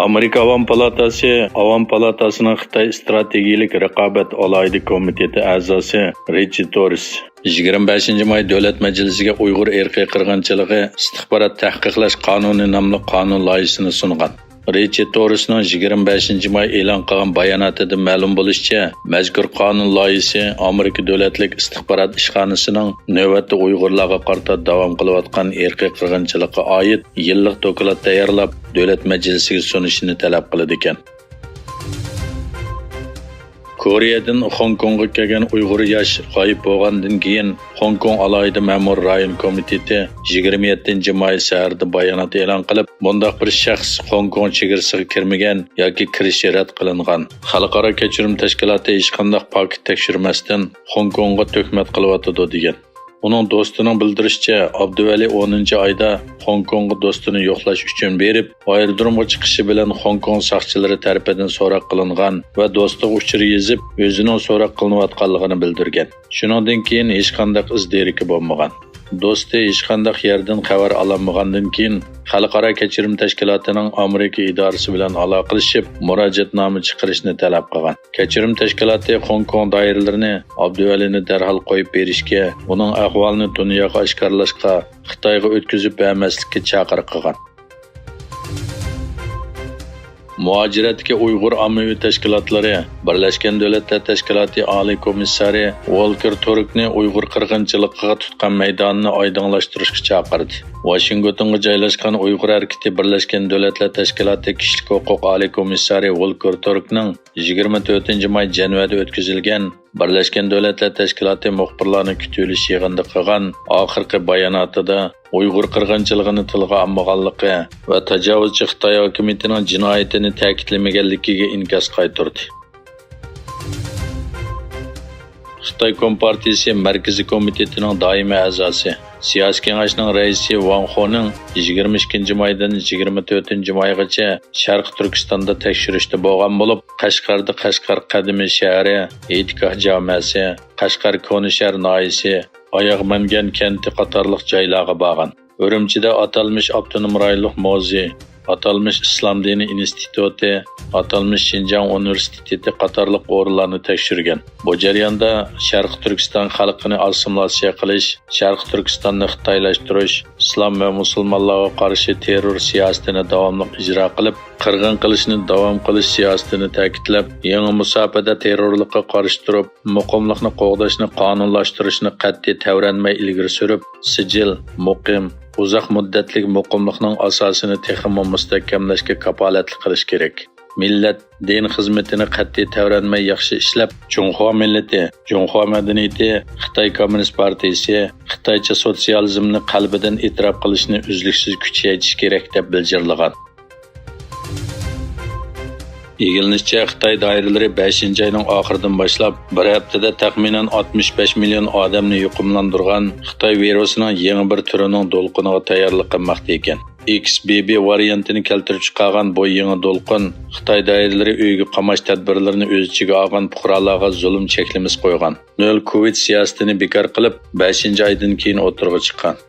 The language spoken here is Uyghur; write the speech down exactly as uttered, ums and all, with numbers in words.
ئامېرىكا ئاۋام پالاتاسى ئاۋام پالاتاسىنىڭ خىتاي ئىستراتېگىيىلىك رىقابەت ئالاھىدە كومىتېتى ئەزاسى رىچارد توررېس يىگىرمە بەشىنچى ماي دۆلەت مەجلىسىگە ئۇيغۇر ئىرقىي قىرغىنچىلىقى ئىستىخبارات تەھقىقلاش قانۇنى ناملىق قانۇن لايىھىسىنى سۇنغان. رىچارد توررېسنىڭ يىگىرمە بەشىنچى ماي ئېلان قىلغان باياناتىدىن مەلۇم بولۇشىچە، مەزكۇر قانۇن لايىھىسى ئامېرىكا دۆلەتلىك ئىستىخبارات ئىشخانىسىنىڭ نۆۋەتتە ئۇيغۇرلارغا قارىتا داۋام قىلىۋاتقان ئىرقىي قىرغىنچىلىققا ئائىت يىللىق دوكلات تەييارلاپ، دۆلەت مەجلىسىگە سۇنۇشىنى تەلەپ قىلىدىكەن. كورېيەدىن خوڭكوڭغا كەلگەن ئۇيغۇر ياش غايىب بولغاندىن كېيىن، خوڭكوڭ ئالاھىدە مەمۇرىي رايون كومىتېتى يىگىرمە يەتتىنچى ماي سەھەردە بايانات ئېلان قىلىپ، بۇنداق بىر شەخس خوڭكوڭ چېگرىسىغا كىرمىگەن ياكى كىرىشى رەت قىلىنغان. خەلقئارا كەچۈرۈم تەشكىلاتى ھېچقانداق پاكىت تەكشۈرمەستىن خوڭكوڭغا تۆھمەت قىلىۋاتىدۇ، دېگەن. ئۇنىڭ دوستىنىڭ بىلدۈرۈشىچە، ئابدۇۋەلى ئونىنچى ئايدا خوڭكوڭغا دوستىنى يوقلاش ئۈچۈن بېرىپ، ئايرودرومغا چىقىشى بىلەن خوڭكوڭ ساقچىلىرى تەرىپىدىن سوراق قىلىنغان ۋە دوستىغا ئۇچۇر يېزىپ، ئۆزىنىڭ سوراق قىلىنىۋاتقانلىقىنى بىلدۈرگەن. شۇنىڭدىن كېيىن ھېچقانداق ئىز دېرىكى بولمىغان. دوستى ھېچقانداق يەردىن خەۋەر ئالالمىغاندىن كېيىن، خەلقئارا كەچۈرۈم تەشكىلاتىنىڭ ئامېرىكا ئىدارىسى بىلەن ئالاقىلىشىپ، مۇراجىئەتنامە چىقىرىشنى تەلەپ قىلغان. كەچۈرۈم تەشكىلاتى خوڭكوڭ دائىرىلىرىنى ئابدۇۋەلىنى دەرھال قويۇپ بېرىشكە، ئۇنىڭ ئەھۋالىنى دۇنياغا ئاشكارىلاشقا، خىتايغا ئۆتكۈزۈپ بەرمەسلىككە چاقىرىق قىلغان. مۇھاجىرەتتىكى ئۇيغۇر ئاممىۋى تەشكىلاتلىرى بىرلەشكەن دۆلەتلەر تەشكىلاتى ئالىي كومىسسارى ۋولكېر تۈركنى ئۇيغۇر قىرغىنچىلىقىغا تۇتقان مەيدانىنى ئايدىڭلاشتۇرۇشقا چاقىردى. ۋاشىنگتونغا جايلاشقان ئۇيغۇر ھەرىكىتى بىرلەشكەن دۆلەتلەر تەشكىلاتى كىشىلىك ھوقۇق ئالىي كومىسسارى ۋولكېر تۈركنىڭ يىگىرمە تۆتىنچى ماي جەنۋەدە ئۆتكۈزۈلگەن بىرلەشكەن دۆلەتلەر تەشكىلاتى مۇخبىرلارنى كۈتۈۋېلىش يىغىنىدا قىلغان ئاخىرقى باياناتىدا ئۇيغۇر قىرغىنچىلىقىنى تىلغا ئالمىغانلىقى ۋە تاجاۋۇزچى خىتاي ھاكىمىيىتىنىڭ جىنايىتىنى تەكىتلىمىگەنلىكىگە ئىنكاس قايتۇردى. خىتاي كومپارتىيىسى مەركىزىي كومىتېتىنىڭ دائىمىي ئەزاسى، سىياسىي كېڭەشنىڭ رەئىسى ۋاڭ خونىڭ يىگىرمە ئىككىنچى مايدىن يىگىرمە تۆتىنچى مايغىچە شەرقىي تۈركىستاندا تەكشۈرۈشتە بولغان بولۇپ، قەشقەردە قەشقەر قەدىمىي شەھىرى، ھېيتگاھ جامەسى، قەشقەر كونا شەھەر ناھىيەسى، ئاياغ مەنگەن كەنتى قاتارلىق جايلارغا بارغان. ئۈرۈمچىدە ئاتالمىش ئاپتونوم رايونلۇق مۇزېي، ئاتالمىش ئىسلام دىنى ئىنستىتۇتى، ئاتالمىش شىنجاڭ ئۇنىۋېرسىتېتى قاتارلىق ئورۇنلارنى تەكشۈرگەن. بۇ جەرياندا شەرقىي تۈركىستان خەلقىنى ئاسسىمىلياتسىيە قىلىش، شەرقىي تۈركىستاننى خىتايلاشتۇرۇش، ئىسلام ۋە مۇسۇلمانلارغا قارشى تېررور سىياسىتىنى داۋاملىق ئىجرا قىلىپ، قىرغىن قىلىشنى داۋام قىلىش سىياسىتىنى تەكىتلەپ، يېڭى مۇساپىدە تېررورلۇققا قارشى تۇرۇپ، مۇقىملىقنى قوغداشنى قانۇنلاشتۇرۇشنى قەتئىي تەۋرەنمەي ئىلگىرى سۈرۈپ، سىجىل، مۇقىم، ئۇزاق مۇددەتلىك مۇقىملىقنىڭ ئاساسىنى تېخىمۇ مۇستەھكەملەشكە كاپالەتلىك قىلىش كېرەك. مىللەت، دىن خىزمىتىنى قەتئىي تەۋرەنمەي ياخشى ئىشلەپ، جۇڭخۇا مىللىتى، جۇڭخۇا مەدەنىيىتى، خىتاي كوممۇنىست پارتىيىسى، خىتايچە سوتسىيالىزمنى قەلبىدىن ئېتىراپ قىلىشنى ئۈزلۈكسىز كۈچەيتىش كېرەك، دەپ بىلجىرلىغان. ئىگىلىنىشىچە، خىتاي دائىرىلىرى بەشىنچى ئاينىڭ ئاخىرىدىن باشلاپ، بىر ھەپتىدە تەخمىنەن ئاتمىش بەش مىليون ئادەمنى يۇقۇملاندۇرغان خىتاي ۋىرۇسىنىڭ يېڭى بىر تۈرىنىڭ دولقۇنىغا تەييارلىق قىلماقتا ئىكەن. ئېكس بى بى ۋارىيانتىنى كەلتۈرۈپ چىقارغان بۇ يېڭى دولقۇن خىتاي دائىرىلىرى ئۆيگە قاماش تەدبىرلىرىنى ئۆز ئىچىگە ئالغان پۇقرالارغا زۇلۇم چەكلىمىسى قويغان، نۆل كوۋىد سىياسىتىنى بىكار قىلىپ، بەشىنچى ئايدىن كېيىن ئوتتۇرىغا چىققان.